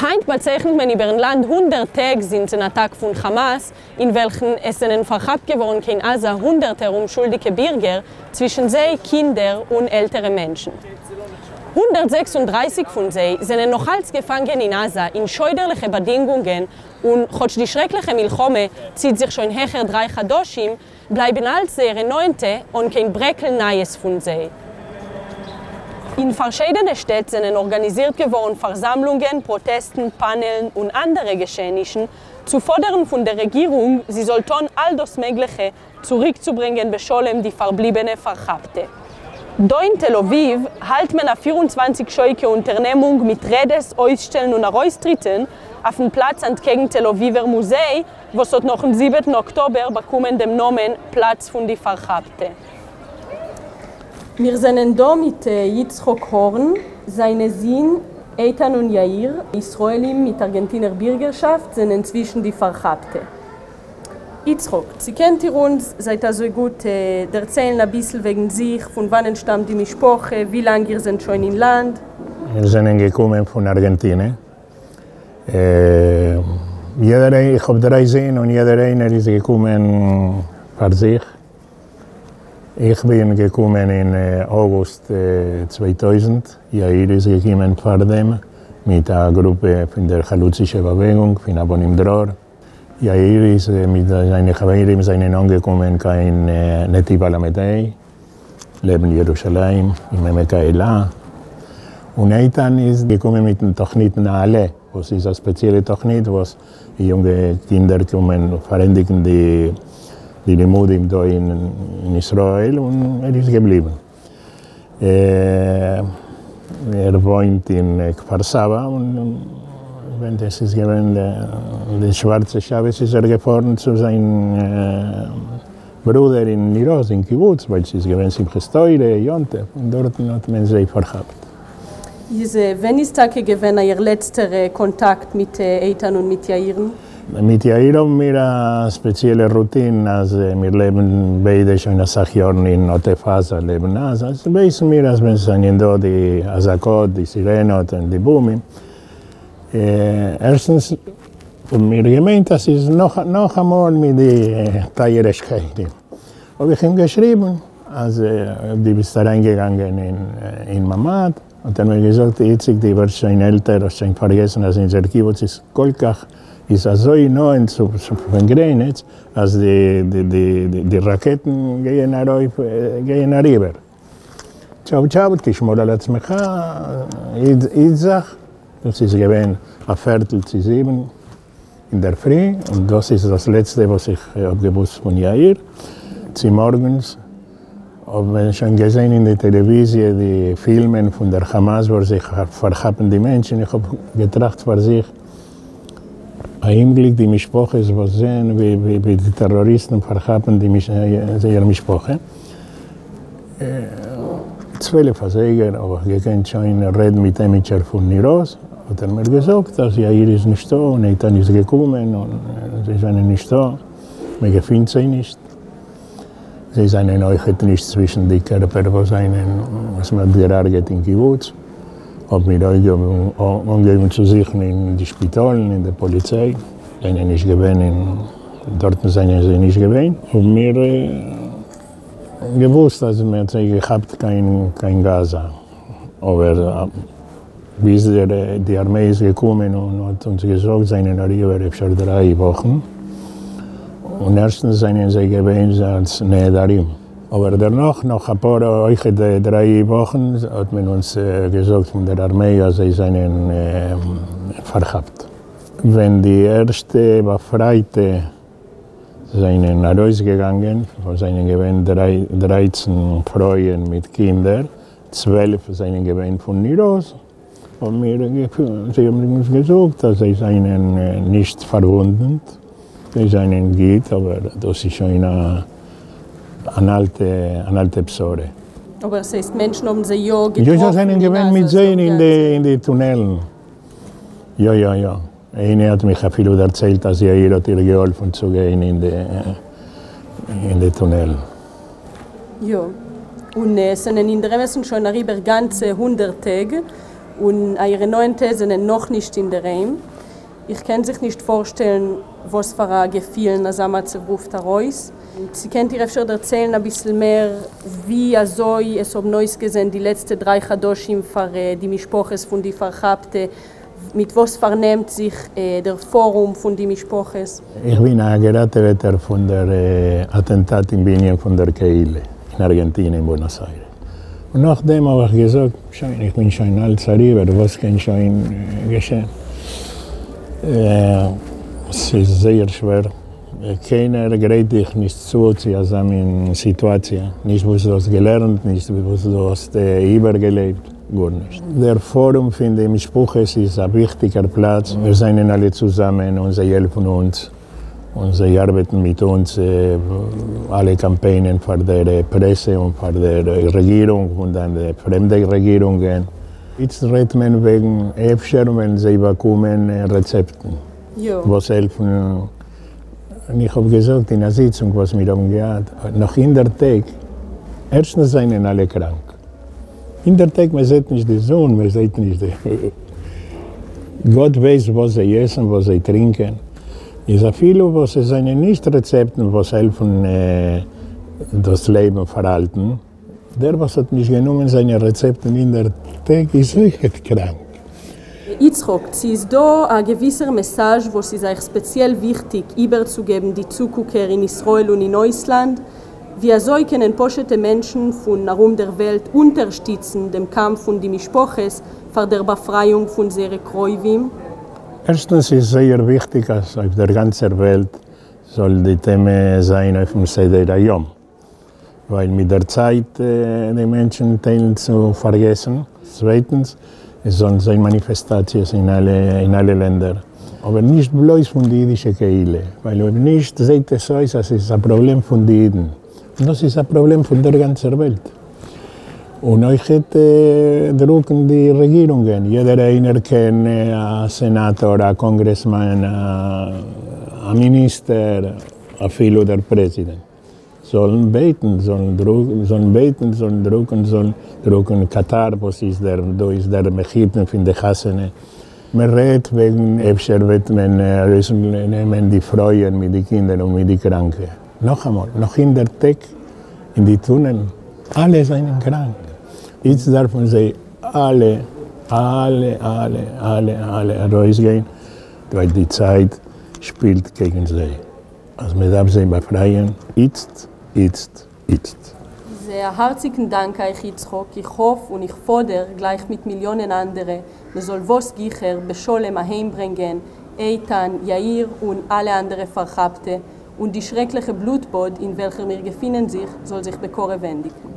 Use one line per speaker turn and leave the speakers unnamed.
היינט באצייכנט מען איבערן לאנד הונדערט טעג זינטן אטאק פון חאמאס, אין וועלכן עס זענען פארכאפט געווארן קיין עזה הונדערטער אומשולדיגע בירגער, צווישן זיי קינדער און עלטערע מענטשן. 136 פון זיי זענען נאכאלץ געפאנגען אין עזה אין שוידערליכע באדינגונגען, און כאטש די שרעקליכע מלחמה ציט זיך שוין העכער דריי חדשים, בלייבן אלץ זייערע נאענטע אן קיין ברעקל נייעס פון זיי. אין פארשיידענע שטעט זענען ארגאניזירט געווארן פארזאמלונגען, פראטעסטן, פאנעלן און אנדערע געשעענישן, צו פאדערן פון דער רעגירונג זי זאל טאן אל דאס מעגליכע צוריקצוברענגען בשלום די פארבליבענע פארכאפטע. דא אין תל אביב האלט מען א 24 שעה'יגע אונטערנעמונג מיט רעדעס, אויסשטעלן און ארויסטריטן אויפן פלאץ אנטקעגן תל אביב'ער מוזיי, וואס האט נאכן זיבעטן אקטאבער באקומען דעם נאמען פלאץ פון די פארכאפטע. מיר זענען דא מיט יצחק הארן, זיינע זין איתן און יאיר, ישראלים מיט ארגענטינער בירגערשאפט, זענען צווישן די פארכאפטע. יצחק, צו קענט איר אונז, זייט אזוי גוט, דערציילן אביסל וועגן זיך, פון וואנען שטאמט די משפחה, ווי לאנג איר זענט שוין אין לאנד?
מיר זענען געקומען פון ארגענטינע. יעדער, איך האב דריי זין און יעדער איינער איז געקומען פאר זיך. איך בין געקומען אין אוגוסט 2000, יאיר איז געקומען פארדעם מיט א גרופע פון דער חלוצישע באוועגונג פון הבונים דרור. יאיר איז מיט זיינע חברים זענען אנגעקומען קיין נתיב הל"ה, לעבן ירושלים, אין עמק האלה, און איתן איז געקומען מיטן תוכנית נעלה, וואס איז א ספעציעלע תוכנית וואס יונגע קינדער קומען פארענדיגן די לימודים דא אין ישראל, און ער איז געבליבן. ער וואוינט אין כפר סבא, און ווען עס איז געווען די שווארצע שבת איז ער געפארן צו זיין ברודער אין ניר עוז אין קיבוץ, ווייל ס'איז געווען שמחת תורה, יום טוב, און דארטן האט מען זיי פארכאפט.
איז ווען איז טאקע געווען אייער לעצטער קאנטאקט מיט איתן און מיט יאיר'ן?
מיט יאיר האבן מיר א ספעציעלע רוטין אז מיר לעבן ביידע שוין אסאך יארן אין עוטף עזה לעבן עזה, אז ווייסן מיר אז ווען ס'זענען דא די אזעקות, די סירענאט און די בומים, ערשטנס האבן מיר געמיינט אז ס'איז נאכאמאל מיט די טייערע שכנים, האב איך אים געשריבן אז דו ביסט אריינגעגאנגען אין ממ"ד, האט ער מיר געזאגט, איציק דו ווערסט שוין עלטער, האסט שוין פארגעסן אז אונזער קיבוץ איז כל כך, איז אזוי נאענט צו פון גרעניץ, אז די ראקעטן גייען ארויף, גייען אריבער. טשאו טשאו, תשמור על עצמך, איצח, דאס איז געווען א פערטל צו זיבן אינדערפרי, און דאס איז דאס לעצטע וואס איך האב געוואוסט פון יאיר. צומארגנס האב מען שוין געזען אין די טעלעוויזיע די פילמען פון דער חאמאס וואס זיי פארכאפן די מענטשן, איך האב געטראכט פאר זיך, א אומגליק די משפחות וואס זעען ווי די טעראריסטן פארכאפן זייער משפחה. 12 אזייגער האב איך געקענט שוין רעדן מיט עמיצער פון ניר עוז, האט ער מיר געזאגט אז יאיר איז נישטא און איתן איז געקומען און זיי זענען נישטא, מען געפינט זיי נישט. זיי זענען אויכעט נישט צווישן די קערפער וואס זענען וואס מען האט געהרגעט אין קיבוץ, האבן מיר אנגעהויבן צו זוכן אין די שפיטאלן, אין די פאליציי, זענען נישט געווען אין דארטן זענען זיי נישט געווען, האבן מיר געוואוסט אז מען האט זיי געכאפט קיין קיין גאזא, אבער ביז די ארמעי איז געקומען און האט אונז געזאגט זענען אריבער אפשר דריי וואכן, און ערשטנס זענען זיי געווען אלס נעדרים, אבער דערנאך נאך אפאר אויכעט דריי וואכן האט מען אונז געזאגט פון דער ארמעי אז זיי זענען פארכאפט. ווען די ערשטע באפרייטע זענען ארויסגעגאנגען, וואס זענען געווען דרייצן פרויען מיט קינדער, 12 זענען געווען פון ניר עוז, האבן מיר זיי האבן אונז געזאגט אז זיי זענען נישט פארוואונדעט, זיי זענען גוט, אבער דאס איז שוין אן אלטע אן אלטע בשורה.
אבער ס'הייסט מענטשן האבן זיי יא געטראפן
יא יא זענען געווען מיט זיי אין די טונעלן, יא יא יא. איינע האט מיך אפילו דערציילט אז יאיר האט איר געהאלפן צו גיין אין די אין די טונעלן.
יא, און עס זענען אין דער אמת'ן שוין אריבער גאנצע הונדערט טעג, און אייערע נאענטע זענען נאכנישט אינדערהיים. איך קען זיך נישט פארשטעלן וואס פאר א געפילן אזא מצב רופט ארויס. צי קענט איר אפשר דערציילן אביסל מער ווי אזוי עס האבן אויסגעזען די לעצטע דריי חדשים פאר די משפחות פון די פארכאפטע? מיט וואס פארנעמט זיך דער פארום פון די משפחות?
איך בין א געראטעוועטער פון דער אטענטאט אין בנין פון דער קהילה אין ארגענטינע אין בוענאס איירעס. און נאכדעם האב איך געזאגט, שוין, איך בין שוין אלץ אריבער, וואס קען שוין געשען? ס'איז זייער שווער, קיינער גרייט דיך נישט צו צו אזא מין סיטואציע, נישט וואס דו האסט געלערנט, נישט וואס דו האסט איבערגעלעבט, גארנישט. דער פארום פון די משפחות איז א וויכטיגער פלאץ, מיר זענען אלע צוזאמען און זיי העלפן אונז. און זיי ארבעטן מיט אונז אלע קאמפיינען פאר דער פרעסע און פאר דער רעגירונג און דאן די פרעמדע רעגירונגען. איצט רעדט מען וועגן אפשר ווען זיי באקומען רעצעפטן וואס העלפן, און איך האב געזאגט אין א זיצונג וואס מיר האבן געהאט, נאך הונדערט טעג, ערשטנס זענען אלע קראנק, הונדערט טעג מען זעט נישט די זון, מען זעט נישט די, גאט ווייסט וואס זיי עסן, וואס זיי טרינקען, איז אפילו וואס עס זענען נישט רעצעפטן וואס העלפן דאס לעבן פארהאלטן, דער וואס האט נישט גענומען זיינע רעצעפטן הונדערט טעג איז אויכעט קראנק.
יצחק, צו איז דא א געוויסער מעסאזש וואס איז אייך ספעציעל וויכטיג איבערצוגעבן די צוקוקער אין ישראל און אין אויסלאנד? ווי אזוי קענען פשוט'ע מענטשן פון ארום דער וועלט אונטערשטיצן דעם קאמף פון די משפחות פאר דער באפרייאונג פון זייערע קרובים?
ערשטנס איז זייער וויכטיג אז אויף דער גאנצער וועלט זאל די טעמע זיין אויפן סדר היום, ווייל מיט דער צייט די מענטשן טיילן צו פארגעסן. צווייטנס, עס זאלן זיין מאניפעסטאציעס אין אלע אין אלע לענדער, אבער נישט בלויז פון די אידישע קהילה, ווייל אויב נישט זעהט עס אויס אז עס איז א פראבלעם פון די אידן, און דאס איז א פראבלעם פון דער גאנצער וועלט. און אויכעט דרוקן די רעגירונגען, יעדער איינער קען, א סענאטאר, א קאנגרעסמאן, א מיניסטער, אפילו דער פרעזידענט. זאלן בעטן, זאלן דרוקן, זאלן בעטן, זאלן דרוקן, זאלן דרוקן, קאטאר וואס איז דער, דא איז דער מחותן פון די חתונה, מען רעדט וועגן אפשר וועט מען ארויסנעמען די פרויען מיט די קינדער און מיט די קראנקע, נאכאמאל, נאך הונדערט טעג אין די טונעלן, אלע זענען קראנק, איצט דארפן זיי אלע, אלע, אלע, אלע, אלע ארויסגיין, ווייל די צייט שפילט קעגן זיי. אז מען דארף זיי באפרייען איצט, איצט, איצט.
איז א הארציגן דאנק אייך יצחק, איך האף און איך פאדער, גלייך מיט מיליאנען אנדערע, מען זאל וואס גיכער בשלום אהיימברענגען איתן, יאיר און אלע אנדערע פארכאפטע, און די שרעקליכע בלוט-באד אין וועלכער מיר געפינען זיך זאל זיך בקרוב ענדיגן.